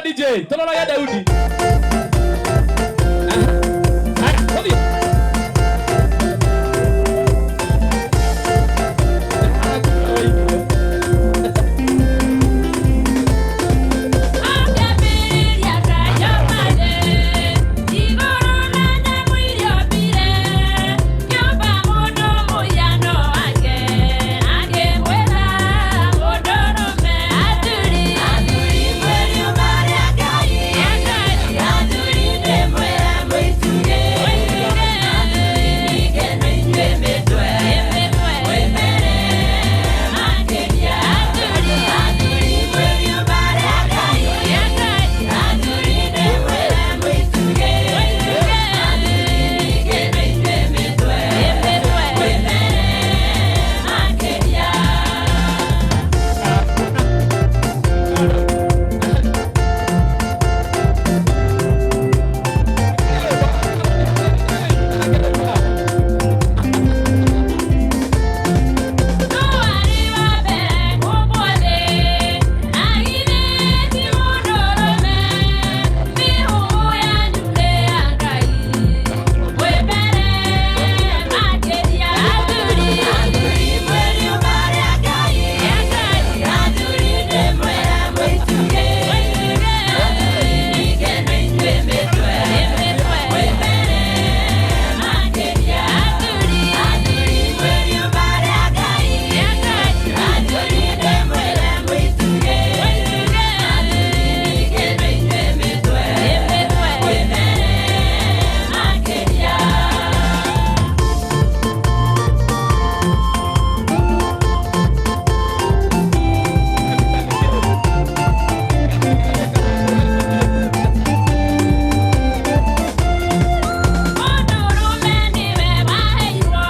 DJ, tũrorage Daudi. Aha. Haya, tũthiĩ. Akĩambĩrĩria kanyũmba-inĩ, igũrũ na nyamũ iria ombire, kĩũmba mũndũ mũhiano wake, akĩmwĩta mũndũrũme. Athuri, athuri mwĩ riũmba rĩa Ngai, athuri ndĩmwĩre mwĩtuge, athuri ningĩ nĩ inyuĩ mĩtwe, mwĩ mbere makĩria. Athuri, athuri mwĩ riũmba rĩa Ngai, athuri ndĩmwĩre mwĩtuge, athuri ningĩ nĩ inyuĩ mĩtwe, mwĩ mbere makĩria. Tũarĩ wa mbere kũmbwo thĩ, na githĩ ti mũndũrũme? Mĩhũmũ yanyu nĩ ya Ngai, mwĩ mbere makĩria. Athuri, athuri mwĩ riũmba rĩa Ngai, athuri ndĩmwĩre mwĩtuge, athuri ningĩ nĩ inyuĩ mĩtwe, mwĩ mbere makĩria. Athuri, athuri mwĩ riũmba rĩa Ngai, athuri ndĩmwĩre mwĩtuge, athuri ningĩ nĩ inyuĩ mĩtwe, mwĩ mbere makĩria. Mũndũrũme nĩwe waheirwo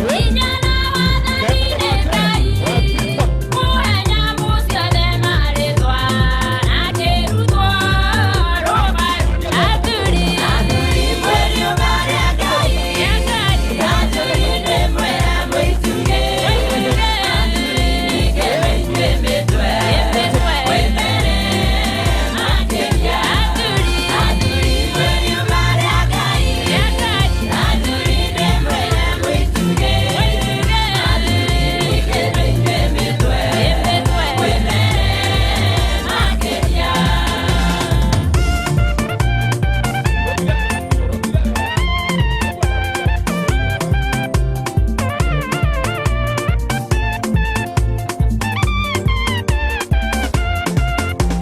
hinya na wathani nĩ Ngai, kũhe nyamũ ciothe marĩtwa na akĩrutwo rũbaru. Athuri, athuri mwĩ riũmba rĩa Ngai, athuri ndĩmwĩre mwĩtuge, athuri ningĩ nĩ inyuĩ mĩtwe, mwĩ mbere makĩria. Athuri, athuri mwĩ riũmba rĩa Ngai, athuri ndĩmwĩre mwĩtuge, athuri ningĩ nĩ inyuĩ mĩtwe, mwĩ mbere makĩria.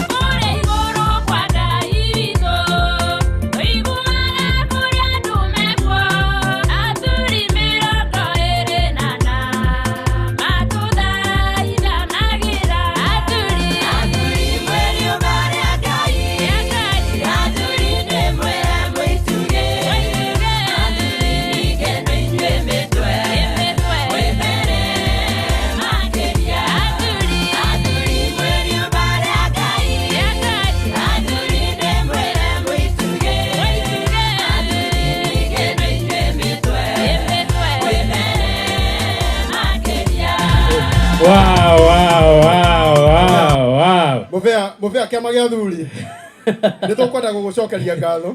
Kũrĩa igũrũ kwa Ngai witũ, tũiguaga kũrĩa andũ mekuo, athuri 24 matũthaithanagĩra. Athuri, athuri mwĩ riũmba rĩa Ngai, athuri ndĩmwĩre mwĩtuge, athuri ningĩ nĩ inyuĩ mĩtwe, mwĩ mbere makĩria. Athuri, athuri mwĩ riũmba rĩa Ngai, athuri ndĩmwĩre mwĩtuge, athuri ningĩ nĩ inyuĩ mĩtwe, mwĩ mbere makĩria. Wow. Mũbĩa mũbĩa kĩama gĩa athuri nĩ tũkwenda gũgũcokeria ngatho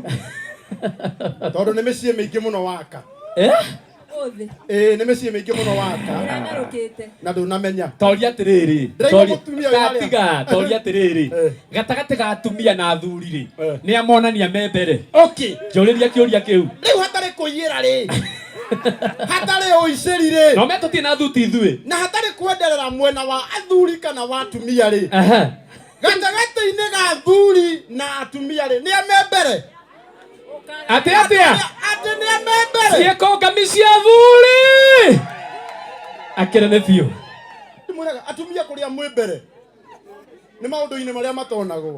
tondũ nĩ mĩciĩ mĩingĩ mũno waka. Eh? Ũthĩ. Ĩĩ, nĩ mĩciĩ mĩingĩ mũno waka. Ũragarũkĩte. Na ndũnamenya. Toria atĩrĩrĩ. Ndĩraigua mũtumia wĩ harĩa. Tiga, toria atĩrĩrĩ. Eh. Gatagatĩ ga atumia na athuri rĩ, Eh. nĩ amonania me mbere. Okay. Njũrĩria kĩũria kĩu. Rĩu hatarĩ kũiyĩra rĩ, hatarĩ ũicĩri rĩ, No me tũtirĩ na thuti ithuĩ. na hatarĩ kwenderera mwena wa athuri kana wa atumia rĩ, Aha. gatagatĩ-inĩ ga athuri na atumia rĩ, nĩ a me mbere? Atĩ atĩa? Atĩ nĩ a me mbere? Ciĩko ngami cia athuri. Akĩrene biũ. Ndĩmwĩraga atumia kũrĩa mwĩ mbere nĩ maũndũ-inĩ marĩa matonagwo.